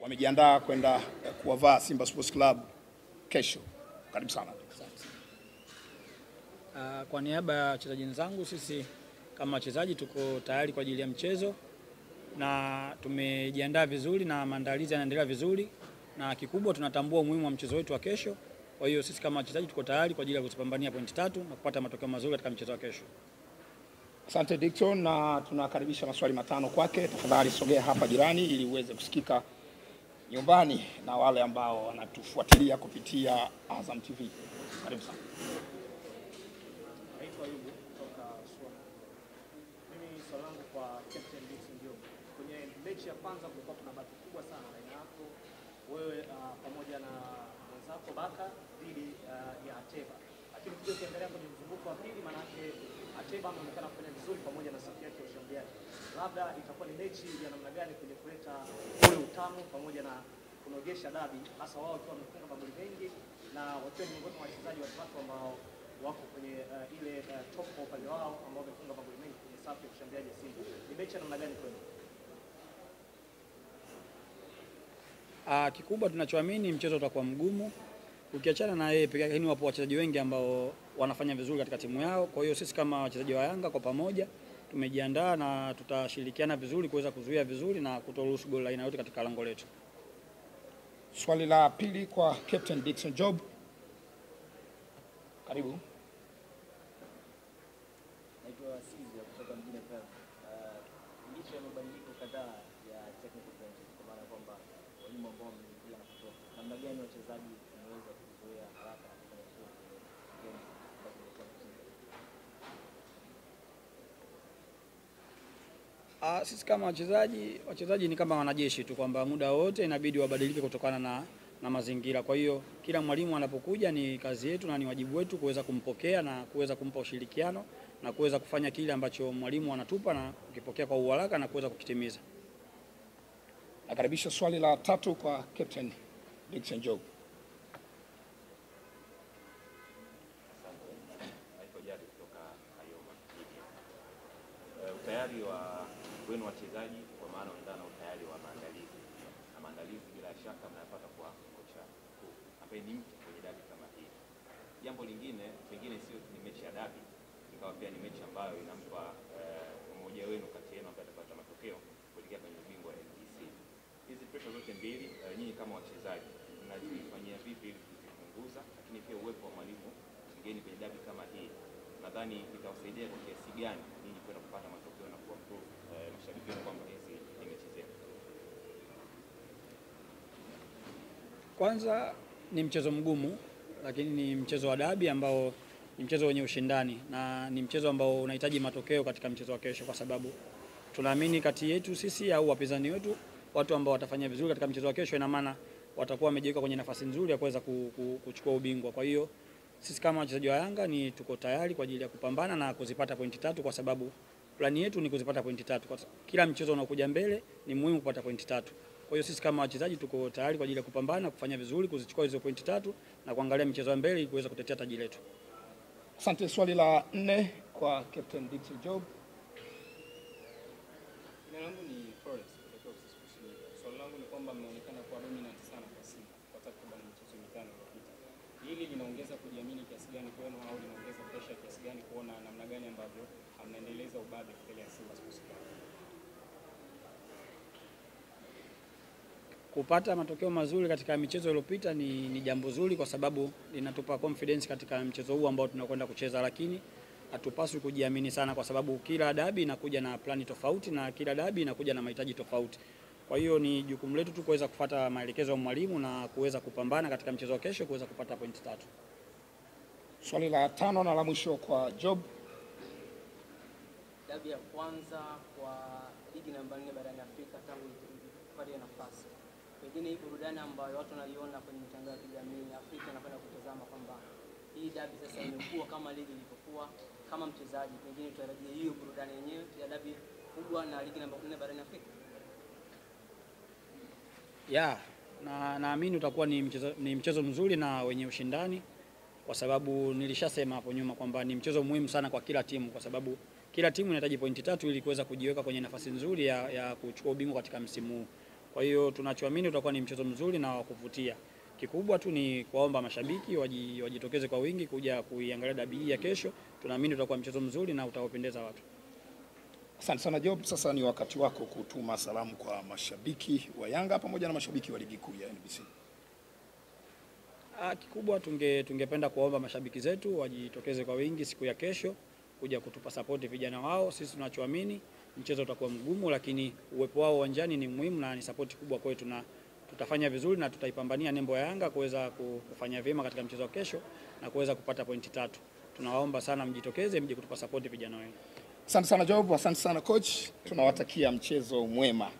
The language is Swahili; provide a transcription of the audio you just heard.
Wamejiandaa kwenda kuwavaa Simba Sports Club kesho. Karibu sana. Kwa niaba ya wachezaji wenzangu, sisi kama wachezaji tuko tayari kwa ajili ya mchezo na tumejiandaa vizuri na maandalizi yanaendelea vizuri, na kikubwa tunatambua umuhimu wa mchezo wetu wa kesho. Kwa hiyo sisi kama wachezaji tuko tayari kwa ajili ya kuzipambania pointi 3 na kupata matokeo mazuri katika mchezo wa kesho. Asante Dickson, na tunakaribisha maswali 5 kwake. Tafadhali sogea hapa jirani ili uweze kusikika nyumbani na wale ambao wanatufuatilia kupitia Azam TV. Karibu sana. Naitwa Ayubu kutoka Swana. Mimi swali langu kwa Captain Dickson Job. Kwenye mechi ya kwanza kulikuwa kuna bahati kubwa sana baina yako wewe pamoja na mwenzako Baka dhidi ya Ateba. Lakini ukija ukiangalia kwenye mzunguko wa pili, maana yake Ateba ameonekana kufanya vizuri pamoja na safu yake ya ushambuliaji. Labda itakuwa ni mechi ya namna gani kwenye kuleta ule utamu pamoja na kunogesha dabi, hasa wao wakiwa wamefunga magoli mengi na wakiwa ni miongoni mwa wachezaji watatu ambao wako kwenye ile top kwa upande wao ambao wamefunga magoli mengi kwenye safu ya ushambuliaji ya Simba. Ni mechi ya namna gani kwenu? Kikubwa tunachoamini mchezo utakuwa mgumu. Ukiachana na yeye pekee, lakini wapo wachezaji wengi ambao wanafanya vizuri katika timu yao. Kwa hiyo sisi kama wachezaji wa Yanga kwa pamoja tumejiandaa na tutashirikiana vizuri kuweza kuzuia vizuri na kutoruhusu goli aina yote katika lango letu. Swali la pili kwa Captain Dickson Job. Karibu. Naitwa Sizia kutoka mjini Perth. Licha ya mabadiliko kadhaa ya technical benches, kwa maana kwamba walimu ambao wameingia na kutoka, namna gani wachezaji wameweza kuzoea haraka na kufanya vizuri kwenye games ambazo zimekuwa mchezo? Sisi kama wachezaji ni kama wanajeshi tu, kwamba muda wote inabidi wabadilike kutokana na mazingira. Kwa hiyo kila mwalimu anapokuja ni kazi yetu na ni wajibu wetu kuweza kumpokea na kuweza kumpa ushirikiano na kuweza kufanya kile ambacho mwalimu anatupa na kukipokea kwa uharaka na kuweza kukitimiza. Nakaribisha swali la 3 kwa Captain Dickson Job. Asante. Naitwa Jadi kutoka Ayoma Media. Utayari wa wenu wachezaji kwa maana unaendana na utayari wa maandalizi. Na maandalizi bila shaka mnayapata kwa kocha mkuu ambaye ni mtu kwenye dabi kama hii. Jambo lingine pengine sio tu ni mechi ya dabi, ingawa pia ni mechi ambayo inampa mmoja wenu kati yenu ambaye atapata matokeo kuelekea kwenye ubingwa wa NBC. Hizi pressure zote mbili, nyinyi kama wachezaji mnazifanyia vipi ili kuzipunguza, lakini pia uwepo wa mwalimu mgeni kwenye dabi kama hii nadhani itawasaidia kwa kiasi gani nyinyi kwenda kupata matokeo na kuimprove mashabiki wenu kwamba hizi ni mechi zenu? Kwanza ni mchezo mgumu, lakini ni mchezo wa dabi ambao ni mchezo wenye ushindani na ni mchezo ambao unahitaji matokeo katika mchezo wa kesho, kwa sababu tunaamini kati yetu sisi au wapinzani wetu, watu ambao watafanya vizuri katika mchezo wa kesho, ina maana watakuwa wamejiweka kwenye nafasi nzuri ya kuweza kuchukua ubingwa. Kwa hiyo sisi kama wachezaji wa Yanga ni tuko tayari kwa ajili ya kupambana na kuzipata pointi 3, kwa sababu plani yetu ni kuzipata pointi 3. Kwa kila mchezo unaokuja mbele ni muhimu kupata pointi 3. Kwa hiyo sisi kama wachezaji tuko tayari kwa ajili ya kupambana, kufanya vizuri, kuzichukua hizo pointi 3 na kuangalia michezo ya mbele ili kuweza kutetea taji letu. Asante. Swali la 4 kwa Captain Dickson Job. Jina langu ni Florence kutoka Sports Media. Swali langu ni kwamba mnaonekana kuwa dominant sana kwa Simba kwa takriban michezo 5 iliyopita. Hili linaongeza kujiamini kiasi gani kwenu au linaongeza pressure kiasi gani kuona namna gani ambavyo mnaendeleza ubabe mbele ya Simba Sports Club? Kupata matokeo mazuri katika michezo iliyopita ni jambo zuri, kwa sababu linatupa confidence katika mchezo huu ambao tunakwenda kucheza, lakini hatupaswi kujiamini sana, kwa sababu kila dabi inakuja na plani tofauti na kila dabi inakuja na mahitaji tofauti. Kwa hiyo ni jukumu letu tu kuweza kufuata maelekezo ya mwalimu na kuweza kupambana katika mchezo wa kesho kuweza kupata pointi 3. Swali la 5 na la mwisho kwa Job. Dabi ya kwanza kwa ligi namba 4 barani Afrika tangu ipate nafasi. Pengine hii burudani ambayo watu wanaiona kwenye mitandao ya kijamii Afrika inakwenda kutazama kwamba hii dabi sasa imekuwa kama ligi ilivyokuwa. Kama mchezaji pengine tutarajie hiyo burudani yenyewe ya dabi kubwa na ligi namba 4 barani Afrika. Na naamini utakuwa ni mchezo mzuri na wenye ushindani, kwa sababu nilishasema hapo nyuma kwamba ni mchezo muhimu sana kwa kila timu, kwa sababu kila timu inahitaji pointi 3 ili kuweza kujiweka kwenye nafasi nzuri ya kuchukua ubingwa katika msimu huu. Kwa hiyo tunachoamini utakuwa ni mchezo mzuri na wa kuvutia. Kikubwa tu ni kuwaomba mashabiki wajitokeze kwa wingi kuja kuiangalia dabi hii ya kesho. Tunaamini utakuwa mchezo mzuri na utawapendeza watu. Asante sana Job, sasa ni wakati wako kutuma salamu kwa mashabiki wa Yanga pamoja na mashabiki wa ligi kuu ya NBC. Kikubwa tungependa kuwaomba mashabiki zetu wajitokeze kwa wingi siku ya kesho kuja kutupa sapoti vijana wao. Sisi tunachoamini mchezo utakuwa mgumu, lakini uwepo wao uwanjani ni muhimu na ni sapoti kubwa kwetu, na tutafanya vizuri na tutaipambania nembo ya Yanga kuweza kufanya vyema katika mchezo wa kesho na kuweza kupata pointi 3. Tunawaomba sana mjitokeze, mje kutupa sapoti vijana wenu. Asante sana Job, asante sana coach. Tunawatakia mchezo mwema.